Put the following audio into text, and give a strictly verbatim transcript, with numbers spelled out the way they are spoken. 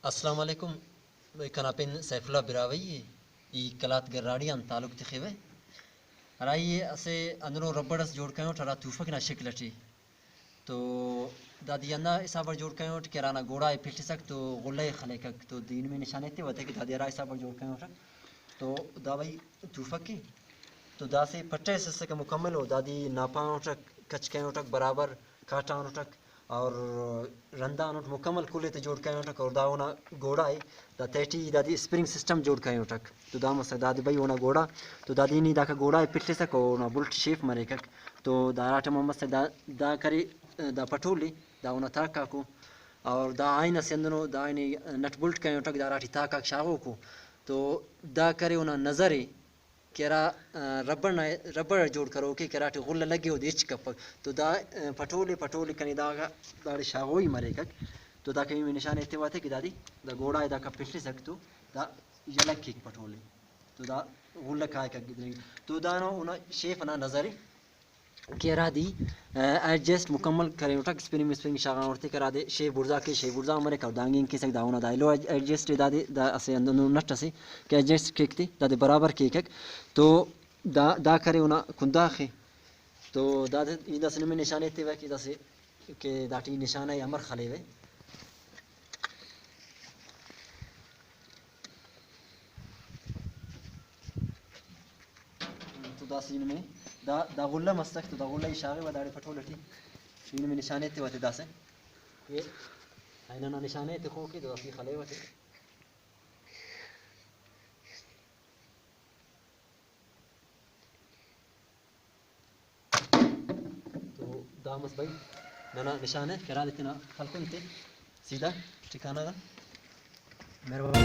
السلام علیکم۔ کنا پن سیف اللہ براہوئی ءِ۔ ای قلات گراڑی آن تعلق تخوہ۔ ہرائی اسہ ہندنو ربڑ اس جوڑ کرینٹ ہرا توفک نا شکل ٹی۔ تو دادے ہندا حساب اٹ جوڑ کرینٹ کہ ہرانا گوڑا ءِ پلسک تو غلہ ءِ خلیکک۔ تو دے نمے نشان ایتیوہ تے کہ دادے ہرا حساب اٹ جوڑ کرینٹ۔ تو دا بھئی توفک ءِ۔ تو داسہ پٹہ اس اسکہ مکمل، و دادے ناپانٹک، کچ کرینٹک برابر، کاٹانٹک اور رندانٹ مکمل کل تے جوڑ کرینٹک، اور دا اونا گوڑا ءِ، دا تہٹی دادے اسپرنگ سسٹم جوڑ کرینٹک۔ تو دا مسہ دادے بھئی اونا گوڑا، تو دادے نی داکا گوڑا ءِ پلسک اور اونا بلٹ شیف مریکک۔ تو دا ہرا ٹائما مسہ دا، دا کرے، دا پٹول ءِ، دا اونا تاکاکو، اور دا آئین اسہ ہندنو، دا آئین نٹ بلٹ کرینٹک، دا ہراٹی تاکاک شاغوکو۔ تو دا کرے اونا نظر ءِ کہ ہرا، آ، ربڑ نا، ربڑ اٹ جوڑ کروکے کہ ہراٹی غلہ لگے اودے ہچ کپک۔ تو دا، آ، پٹول ءِ، پٹول ءِ کنے دا، داڑے شاغوئی مریکک۔ تو دا کنے نشان ایتیوہ تے کہ دادے دا گوڑا ءِ داکا پلسک تو دا یلہ کیک پٹول ءِ۔ تو دا غلہ کائکک گدرینگ۔ تو دانا اونا شیف ئنا نظر ءِ۔ کہ ہرادے، آ، ایڈجسٹ مکمل کرینٹک، اسپرنگ مسپرنگ شاغانٹ تے کہ ہرادے شیف بڑزا کے، شیف بڑزا مریک اور دانگ اینگ کیسک، دا اونا دا ایلو ایڈ-، ایڈجسٹ ءِ دادے، دا اسہ ہندنو نٹ اسے کہ ایڈجسٹ کیک تے دادے برابر کیکک۔ تو دا، دا کرے اونا کنداخ ءِ۔ تو دادے ای داسہ نمے نشان ایتیوہ کہ داسہ کہ داٹی نشانہ ءِ امر خلیوہ۔ تو داسہ نمے دا، دا غلہ مسک، تو دا غلہ ای شاغوہ داڑے پٹول ٹی۔ ای نمے نشان ایتیوہ تے داسہ۔ یہ آئین ئنا نشان ءِ تخوکے تو داسہ ای خلیوہ تے۔ تو دا مس بھائی ننا نشان ءِ کہ ہرادے تینا خلکن تے سیدھا ٹھکانہ غا۔ مہربانی۔